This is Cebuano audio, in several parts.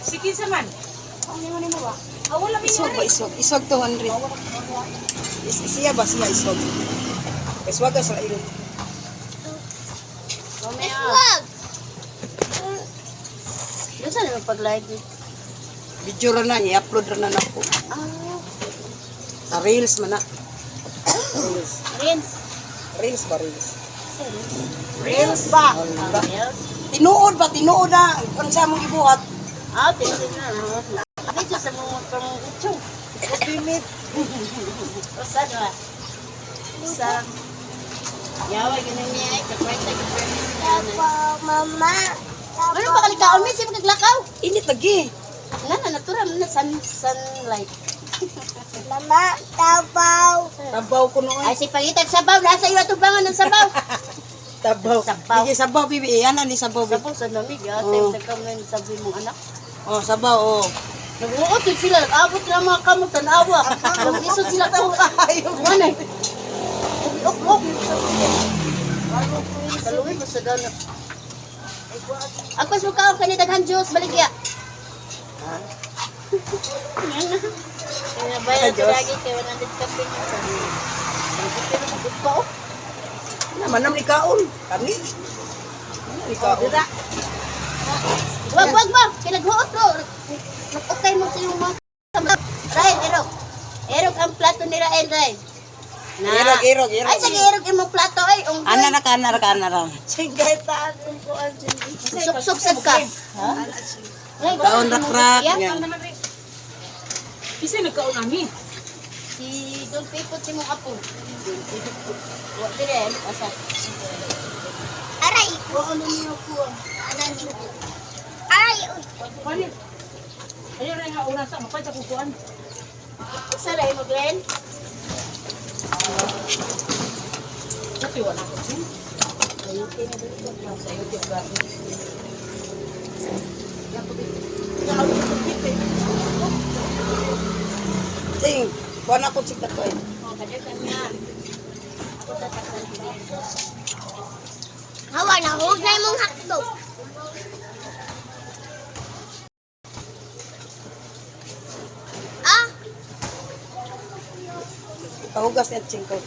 Sige sa man. Ah, wala mi Iswag ba iswag? Iswag 200. Siya ba siya iswag? Iswag sa ilo. Iswag! Doon saan naman pag-live? Video ra na i-upload ra na nako. Ah, Sa Reels man na. Reels. Rins. Reels ba Reels? Reels ba? Wala. Reels. Tinuod ba tinuod na unsa mong gibuhat? Ah, tinuod na. Medyo sa mga pang utso. Pimit. Usa na. Usa. Yawa, ganun niya ay. Kapwenta, kapwenta. Tapo, mama. Ano ba kalikaon? May siya maglakaw. Init lagi. Nga na, natural na sunlight. Mama, tapaw. Tabaw ko noon. Ay, si pangitag sabaw. Nasa iyo atubangan ng sabaw. Tabaw. Sabaw. Sige, sabaw bibi. Yan ni sabaw bibi. Sabaw sa lamig. Ate, Oh. sa kamay sabi mong anak. Oh, sabaw oh. Nag-uot sila. Nag-abot na mga kamot. Tanawa. Nag-isod sila ko. Ayaw. Ano eh? Ok, ok. Kaluwi ko sa gana. Ako sa kaon kani daghan juice baligya. Ha? Kaya bayad Diyos. lagi kay 100 kape. Pero magud pa oh. Naman nam ni kaon. Kami. Ano ni kaon? Wag wag ba. Kay naghuot ro. Nag-okay mo sa iyong mga kamot. Rael, erog. Erog ang plato ni Rael, Rael. Na. Erog, erog, erog. Ay, sige, erog imong plato ay. Unggoy. Ana ra ka, ana ra ka, ana ra. Suksok sad ka. Ha? Ay, Kaon rak-rak. Yeah. Yan. Kasi nagkaon ami. Si Don Pipot si mong apo. Don Pipot. Wa dire asa. Aray! Wa ano niyo ko. Aray! Aray! Uy! Palit. Ayaw ra nga oras sa mapay sa kukuan. Usa ra imo Glenn? Sa tiwa na ko sin. Ting, kuha na ko sikat ko eh. Oh, kadyo kanya. Ako tatakdan dili. Hawa na, huwag na imong hakdog. Ah! Pahugas niya ching ko.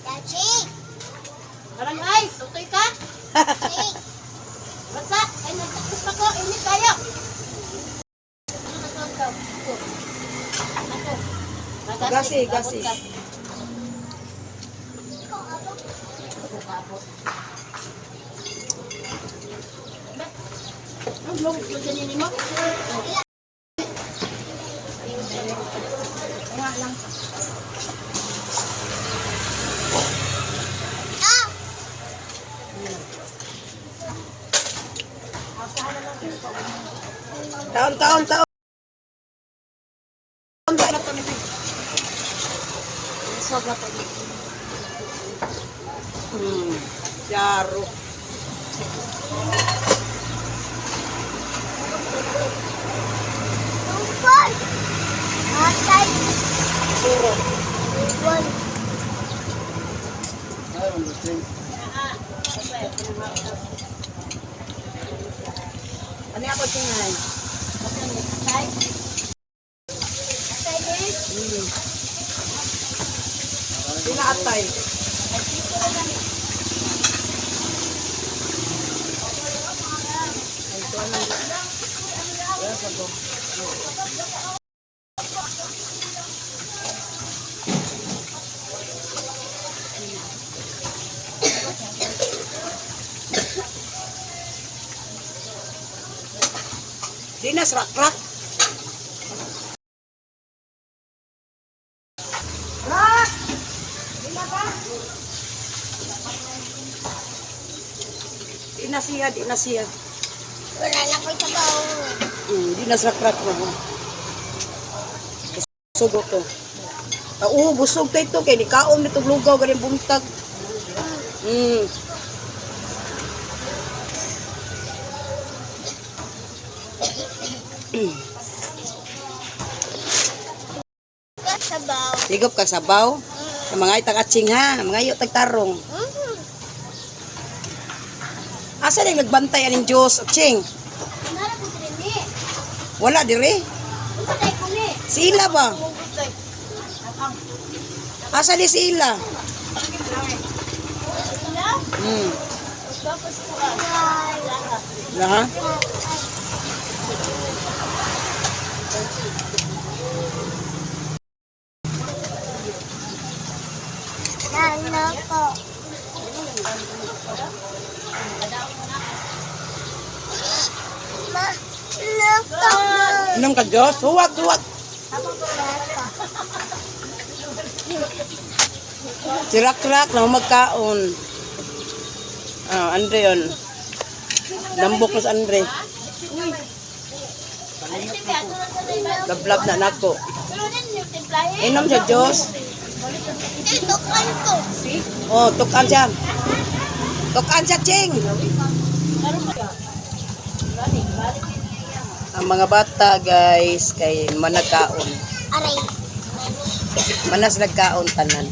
Dachi! Parang ay, tutoy ka. Chi! Basta, ay nagtakos pa ko, init tayo. Ano ka suot ka? Ako. Ako. Gasi, gasi. Abot ka. Ako kaabot. Ang lungkot ko ganyan mo. Ah! Taon, taon, taon. Taon na to ni Big. Iswag na to. Yaro. Tungkol! Atay! Suro. Tungkol! Ano ako tingay? Pinaatay. Dinas rak-rak. Rak! Di na siya, di na siya. Wala na ko'y sabaw. Di na rak-rak mo. Busog to. Ah, oo, busog to ito. Kay ni kaon nito lugaw, ganing buntag. Sabaw. Sigop ka sabaw. Mga itang atsing ha, mga iyo tagtarong. Asa ning nagbantay aning Diyos, atsing? Nara ko diri ni. Wala dire. Unsa kay kuni? Sila ba? Asa di sila? Sila? Tapos ko ah. Laha. Na ha? Nana ko. Ma, nako. Inom ka Diyos? Huwag, huwag. Si Rakrak na magkaon. Ah, Andre yun. Lambok na sa Andre. Lablab na nako. Pero din yung timplahe. Inom sa Diyos. Ito kan ko. Oh, tukan siya. Tukan siya, Ching. Ang mga bata, guys, kay managkaon. Aray. Manas nagkaon tanan.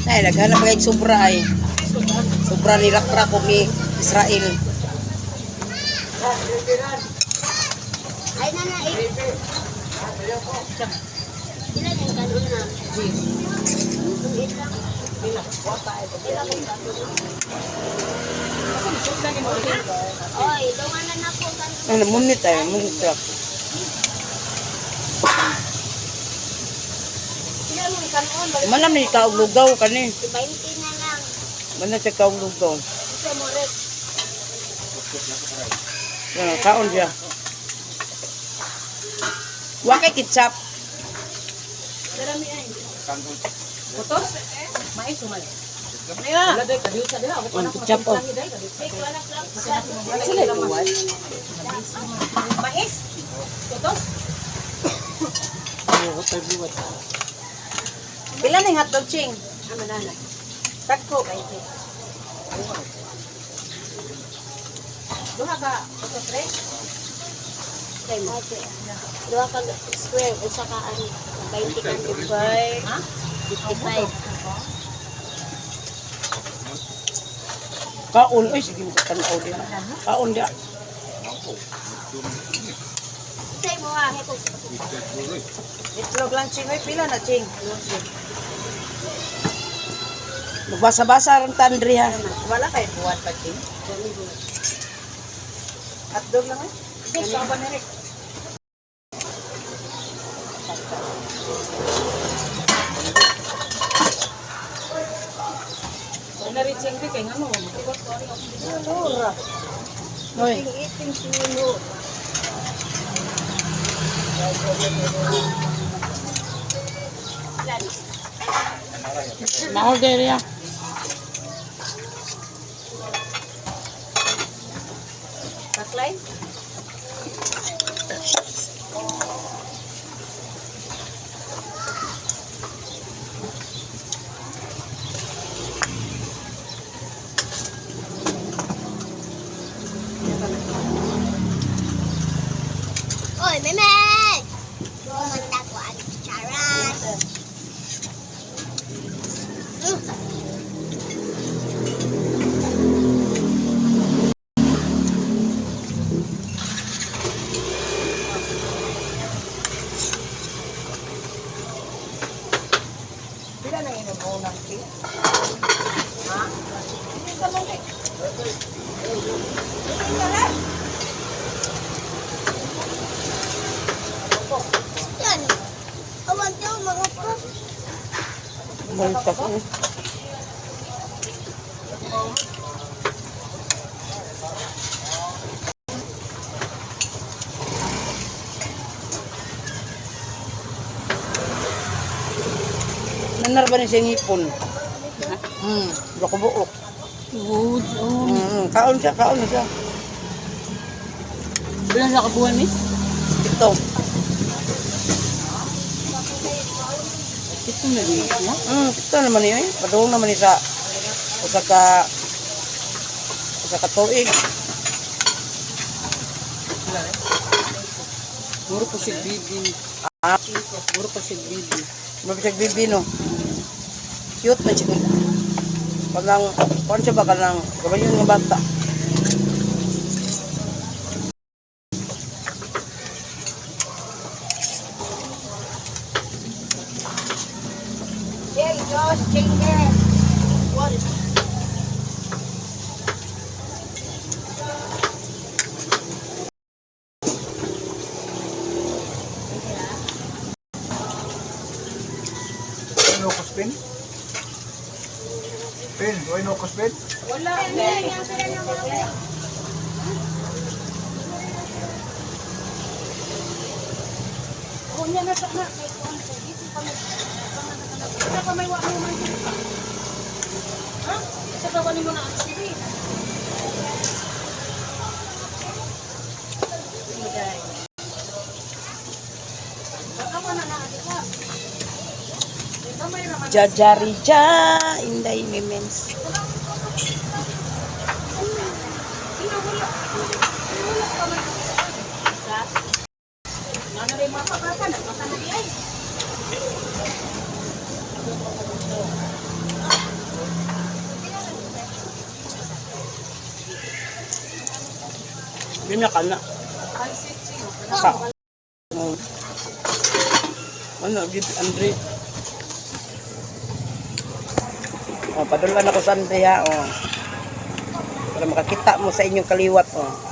Ay, naghanap kay sobra ay. Sobra ni Rakrak ug ni Israel. Ay na na eh. Sila yung kanon na. Oy, dungan na na po kanon. Ano, munit ay, munit rak. Sila yung kanon. Manam ni kaog lugaw kani. 20 na lang. Manam siya kaog lugaw. Isa mo rin. Yan, kaon siya. Wa kay ketchup. Putos? Mais umay. Wala day kadiyo sa diha. Ang ketchup oh. Sila luwat. Mais. Putos? Pila ning hotdog, Ching? Ama na. Tagko. Duha ka putos re? Duha ka square usa ka ano 20 ka 55. Ha? 55. Kaon oy sige mo tanaw diha. Kaon diha. Say mo ha, heko. Itlog lang, Ching. Oy, pila na, Ching? Magbasa-basa ron tandri ha. Wala kay buwan pa, Ching. Hotdog lang eh. Saba ni Rick. Wala rin, Ching, kay ngano. Oy. Mahol diri ha. Taklay? Oy, meme! Pumunta ko ang charas. Pila na inom unang, Ching? Ha? Yan. Awag daw mga po. Balik ko. Nanar ba ni siya ngipon? Baka buok. Good. Oh. Kaon siya, kaon na siya. Pila sa kabuhan, miss? Ito. Ito na din siya. Ito naman yun eh. Padung naman ni sa usa ka tuig. Muro pa siya bibi. Ah. Muro pa siya bibi. Mabisag bibi no. Cute man siya. Kanang kuan siya ba kanang kabayon nga bata. Boss chicken. What is No cospin? Pin, why no cospin? Wala. Unya na sa na kay kuan ko dito pa may wala pa may wa mo man dito pa. Ha? Isa ka ba nimo na ang siri? Baka man na na ka. Kamay ra man. Jajari ja, inday memens. Ina wala. Wala pa man. Nga na rin mapakasa na baka na di ay. Yun na ka na. Ka. Oh. Ano, gid Andre. Oh, padulungan ako sa Andre ha, oh. Para makakita mo sa inyong kaliwat, oh.